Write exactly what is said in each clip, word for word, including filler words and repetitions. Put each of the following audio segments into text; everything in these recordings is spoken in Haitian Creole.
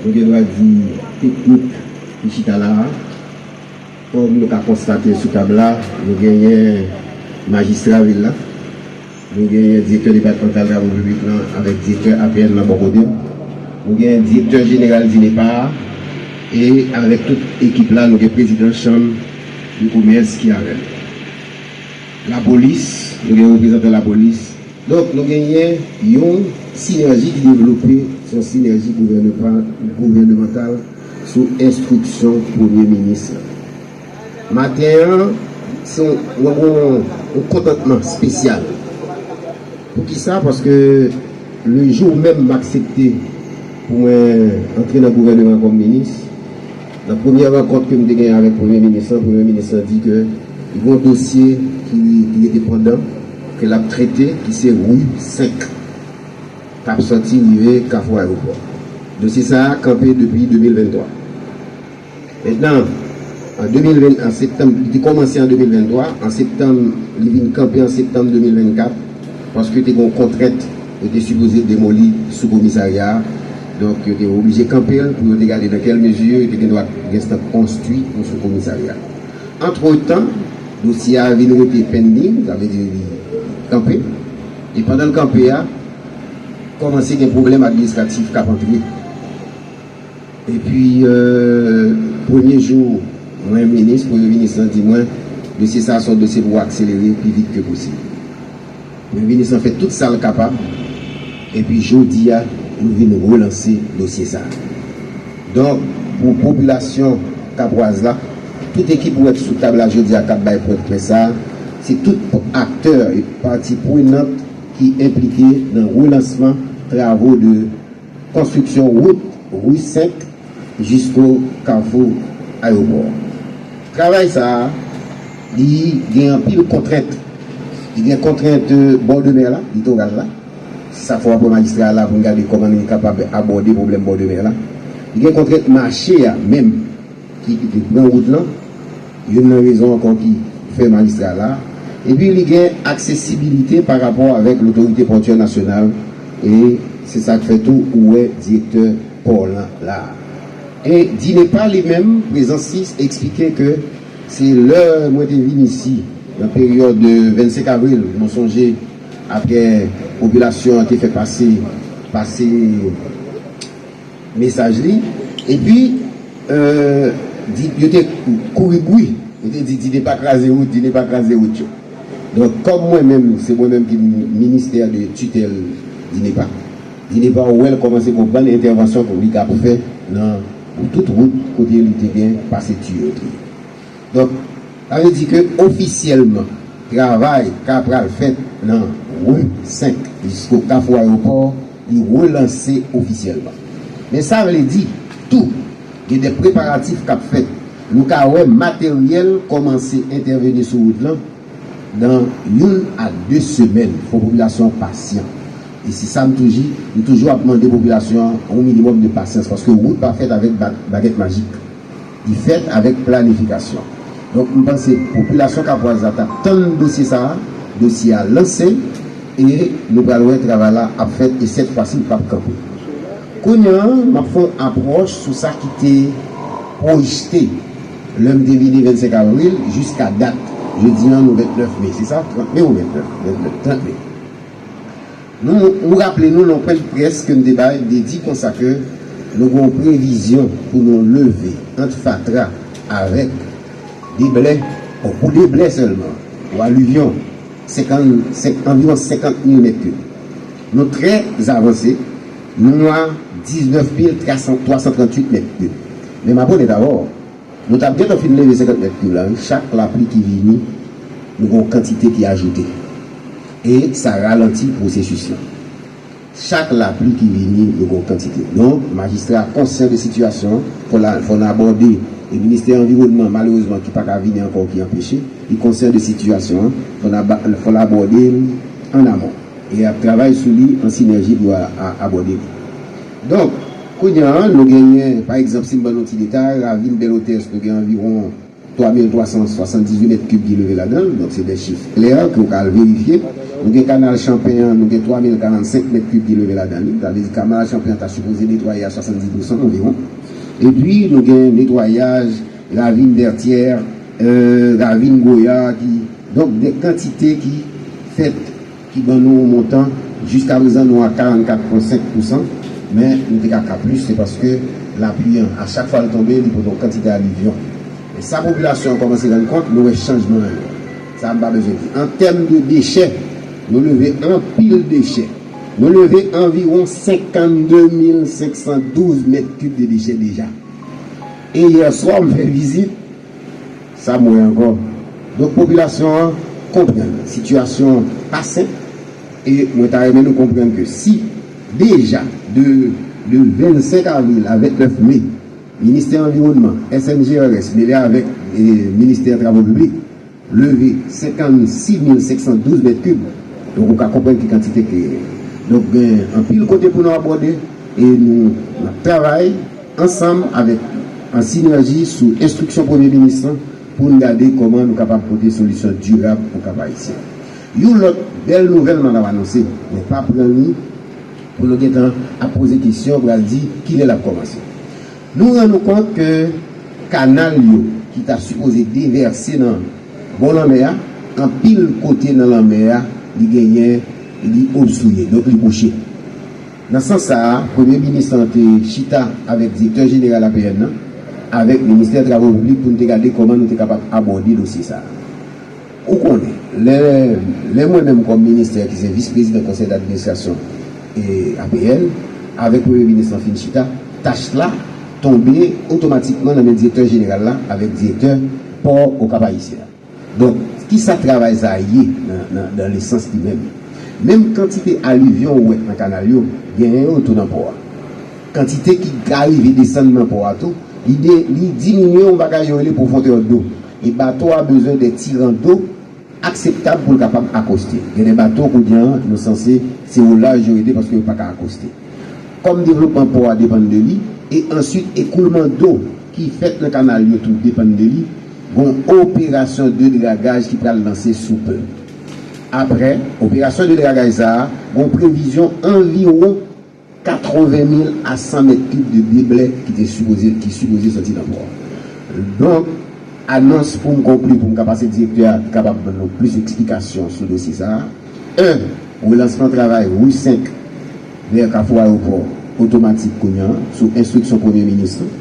Nou gen dwa di teknik ki chita la a. Kòm nou ka konstate sou tab la, nou genyen majistra vil la, nou genyen direktè depatmantal travo piblik lan avèk direktè A P N nan bò kote m, nou genyen direktè jeneral DINEPA a, e avèk tout ekip la, nou gen prezidan chanm de komès ki avè l. Lapolis, nou gen reprezantan lapolis. Donk, nou genyen yon sinèji ki devlope, se yon sinèji gouvèneman-, gouvènemantal sou enstriksyon premye minis la. Maten an, se yon, yon, yon, yon kontantman espesyal. Poukisa? Paske le jou menm m aksepte pou mwen antre nan gouvèneman kòm minis, nan premyè rankont ke m te genyen avèk premye minis lan, premye minis lan di ke li gen yon dosye ki, ki rete pandan, ke l ap trete, ki se ri senk, k ap sòti rive Kafou Ayewopò. Dosye sa a kanpe depi de mil venntwa. Mentnan, an de mil ven, an septanm, li te kòmanse an de mil venntwa, an septanm, li vin kanpe an septanm de mil vennkat, paske te gen yon kontrent, yo te sipoze demoli sou komisarya a. Donk, yo te oblije kanpe l pou yo te gade nan kèl mezi yo te gen dwa gen tan konstwi yon sou komisarya. Antretan, dosye a vin rete pending, sa vle di li kanpe. E pandan l kanpe a, kòmanse gen pwoblèm administratif k ap antre. Epi, euh, premye jou, mwen minis, premye minis lan di mwen, dosye sa a se yon dosye pou w akselere pi vit ke posib. Premye minis lan fè tout sa l kapab, epi jodi a, nou vin relanse dosye sa a. Donk, pou popilasyon kapwaz la, tout ekip ou wè ki sou tab la jodi a k ap bay pwen de près sa a, se tout aktè e pati prenant ki enplike nan relansman travo de konstriksyon wout ri senk jisko Kafou Ayewopò. Travay sa a, li gen anpil kontrent. Li gen kontrent, euh, bò de mè la, litoral la. Se sa k fè w ap wè majistra a la pou n gade kòman nou kapab abòde pwoblèm bò de mè la. Li gen kontrent mache a menm ki, ki te pran wout lan. Youn nan rezon ankò ki fè majistra la. Epi li gen aksesibilite pa rapò avèk Lotorite Pòtyè Nasyonal, e se sa k fè tou ou wè direktè pò lan la. E DINEPA li menm, prezans li eksplike ke se lè mwen te vin isi, nan peryòd vennsenk avril, nou sonje, apre popilasyon an te fè pase, pase mesaj li, epi, euh, di, yo te kouri bri, yo te di, DINEPA kraze wout, DINEPA kraze wout yo. Donk, kòm mwen menm, se mwen menm ki ministè de titèl DINEPA, DINEPA wè l kòman se yon bann entèvansyon pou li k ap fè nan tout wout kote li te gen pase tiyo tou. Donk, sa vle di ke ofisyèlman, travay ka pral fèt nan ri senk jisko Kafou Ayewopò, li relanse ofisyèlman. Men sa vle di tou, gen de preparatif k ap fèt. Nou ka wè materyèl kòmanse entèveni sou wout lan nan youn a de semèn. Fò popilasyon an pasyan. E se sa m toujou, m toujou ap mande popilasyon an yon minimòm de pasyans, paske wout pa fèt avèk ba-, bagèt majik. Li fèt avèk planifikasyon. Donk, m panse popilasyon kapwaz la t ap tann dosye sa a, dosye a lanse, e nou pral wè travay la ap fèt, e sèt fwa si, li p ap kanpe. Kounye a, m ap fè yon apwòch sou sa ki te pwojte lè m te vini vennsenk avril jiska dat. Jodi a, nou vennèf me, se sa? Trant me ou vennèf? Vennèf, trant me. Nou, nou raple nou nan pwen de près ke m te bay, m te di konsa ke nou gen yon previzyon pou nou leve ant fatra avèk deblè, bon, pou deblè sèlman, pou alivyon, senkannsenk, anviwon senkant mil mèt kib. Nou trè avanse, nou a diznèf mil twa san, twa san tranntuit mèt kib. Men m ap rele dabò, nou t ap gentan fin leve senkant mèt kib la, wi. Chak lapli ki vini, nou gen yon kantite ki ajoute. E sa ralanti pwosesis lan. Chak lapli ki vini, nou gen yon kantite. Donk, majistra a konsyan de sitiyasyon an, fò l a, fò n abòde, e ministè anviwònman, malerezman, ki pa ka vini ankò, ki anpeche, li konsyan de sitiyasyon an, fò n aba-, fò l abòde l an amon. E ap travay sou li an sinèji pou a, a, abòde li. Donk, kounye a, nou genyen, pa egzanp, si m ban nou ti detay, ravin Bèl Otès, nou gen anviwon twa mil twa san swasanndizuit mèt kib ki leve ladan l, donk se de chif klè ke w ka al verifye. Nou gen kanal Chanpen an, nou gen twa mil karannsenk mèt kib ki leve ladan li. Sa vle di kanal Chanpen an ta sipoze netwaye a swasanndis pousan anviwon. Epi nou gen netwayaj ravin Vètyè, euh, ravin Goya, ki, donk de kantite ki fèt ki ban nou yon montan, jiskaprezan nou a karannkat pwen senk pousan, men nou te ka ka plis, se paske lapli an, a chak fwa l tonbe, li pote yon kantite alivyon. E sa popilasyon an kòmanse rann kont, nou wè chanjman an yo. Sa m pa bezwen di. An tèm de dechè, nou leve anpil dechè. Nou leve anviwon senkanndemil senksandouz mèt kib de dechè deja. E yè swa, m fè vizit, sa m wè ankò. Donk, popilasyon an konprann sitiyasyon an pa senp, e mwen ta renmen nou konprann ke si deja de, de vennsenk avril a vennèf me, Ministè Anviwònman, S N G R S, mele avèk e, Ministè Travo Piblik, leve senkannsizmil senksandouz mèt kib. Donk, ou ka konprann ki kantite ke. Donk, gen anpil kote pou nou abòde e nou, n ap travay ansanm avèk, an sinèji sou enstriksyon Premye Minis lan pou n gade kòman nou kapab pote solisyon dirab pou Kap Ayisyen. Yon lòt bèl nouvèl m ap anonse, men pa pran li pou nou gentan ap poze kesyon, pral di kilè l ap kòmanse. Nou rann nou kont ke kanal yo ki ta sipoze devèse nan bò lanmè a, anpil kote nan lanmè a, li genyen, li obstriye, donk li bouche. Nan sans sa a, Premye Minis lan te chita avèk Direktè Jeneral A P N nan, avèk Ministè Travo Piblik pou n te gade kòman nou te kapab abòde dosye sa a. Ou konnen, lè, lè mwen menm kòm ministè ki se vis prezidan konsèy d'administrasyon e A P N, avèk Premye Minis lan fin chita, tach la tonbe otomatikman nan men direktè jeneral la avèk direktè pò Okap Ayisyen an. Donk, kisa travay sa a ye nan, nan, nan lesans li menm? Menm kantite alivyon ou wè nan kanal yo, genyen yo tou nan pò a. Kantite ki ka rive desann nan pò a tou, li, de, li diminye yon bagay yo rele profondeur d'eau. E bato a bezwen de ti ran do akseptab pou l kapab akoste. Gen de bato kounye a nou sanse se olaj yo rete paske yo pa ka akoste. Kòm devlopman pò a depann de li, e answit ekoulman do ki fèt nan kanal yo tou depann de li, gon operasyon de dragaj ki pral lanse sou pe. Apre operasyon de dragaj sa a, gon previzyon anviwon katreven mil a san mèt kib de deblè ki te sipoze, ki sipoze sòti nan pò a. Donk, anons pou m konkli, pou m ka pase direktè a ki kapab ban nou plis eksplikasyon sou dosye sa a. En, relansman travay ri senk vè Kafou Ayewopò otomatik kounye a, sou enstriksyon Premye Minis lan,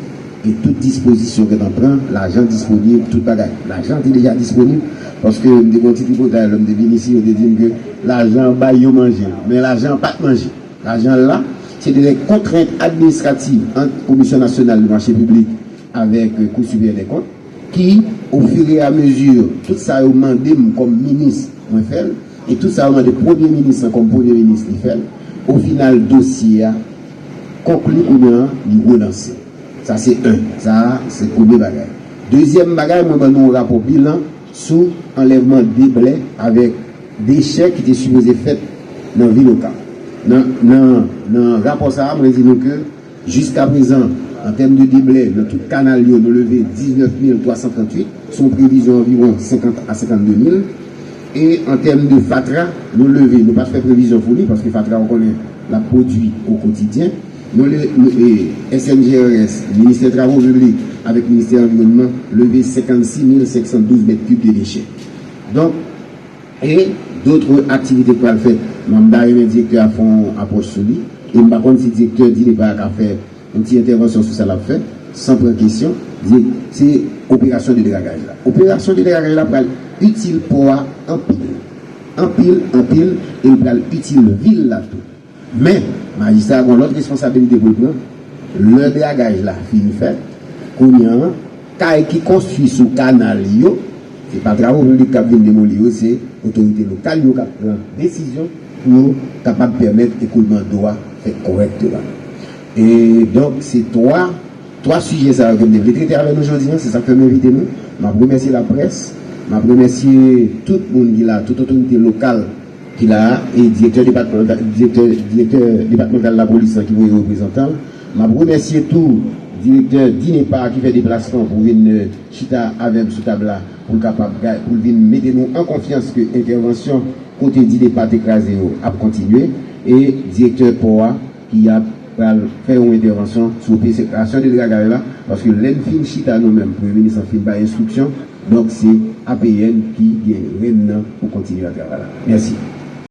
e tout dispozisyon gentan pran, lajan disponib, tout bagay. Lajan te deja disponib, paske m te gen yon ti tripotay lè m te vin isi, yo te di m ke lajan bay yo manje, men lajan an pa t manje. Lajan la, se de lè kontrent administrativ ant Komisyon Nasyonal de Mache Piblik avèk Kou Siperyè dè Kont, ki, ofiramezi, tout sa yo mande m kòm minis, mwen fè l, e tout sa yo mande Premye Minis lan kòm Premye Minis, li fè l. Ofinal, dosye a konkli kounye a, li relanse. Sa se en. Sa a, se premye bagay. Dezyèm bagay, mwen ban nou yon rapò bilan sou anlèvman deblè avèk dechè ki te sipoze fèt nan vil Okap. Nan, nan, nan rapò sa a, mwen di nou ke jiskaprezan, an tèm de deblè, nan tout kanal yo, nou leve diznèf mil twa san tranntuit, sou yon previzyon anviwon senkant a senkannde mil. E an tèm de fatra, nou leve, nou pa t fè previzyon pou li, paske fatra, ou konnen, l ap pwodui o kotidyen. Nou le, nou, e, S N G R S, Ministè Travo Piblik avèk Ministè Anviwònman leve senkannsis mil senksandouz mèt kib de dechè. Donk, e dotre aktivite k pral fèt. M ta renmen direktè a fè yon apwòch sou li. E m pa konn si direktè DINEPA a ka fè yon ti entèvansyon sou sa l ap fè, san pran kesyon. Di, se operasyon de dragaj la. Operasyon de dragaj la pral itil pò a anpil. Anpil, anpil, e l pral itil vil la tou. Men, majistra a gen lòt responsabilite pou l pran. Lè dragaj la fin fèt, kounye a, kay ki konstwi sou kanal yo, se pa Travo Piblik k ap vin demoli yo, se otorite lokal yo k ap pran desizyon pou yo kapab pèmèt ekoulman do a fèt kòrèkteman. E donk, se twa, twa sijè sa yo ke m te vle trete avèk nou jodi a, se sa k fè m envite nou. M ap remèsye laprès, m ap remèsye tout moun ki la, tout otorite lokal ki la a, e direktè depatmantal, direktè, direktè depatmantal lapolis lan ki voye reprezantan l. M ap remèsye tou Direktè DINEPA ki fè deplasman pou vin chita avè m sou tab la pou l kapab pou l vin mete nou an konfyans ke entèvansyon kote DINEPA te kraze yo ap kontinye, e direktè pò a ki ap pral fè yon entèvansyon sou operasyon de dragay la, paske lè n fin chita nou menm, Premye Minis lan fin bay enstriksyon, donk se A P N ki gen rèn nan pou kontinye ak travay la. Mèsi.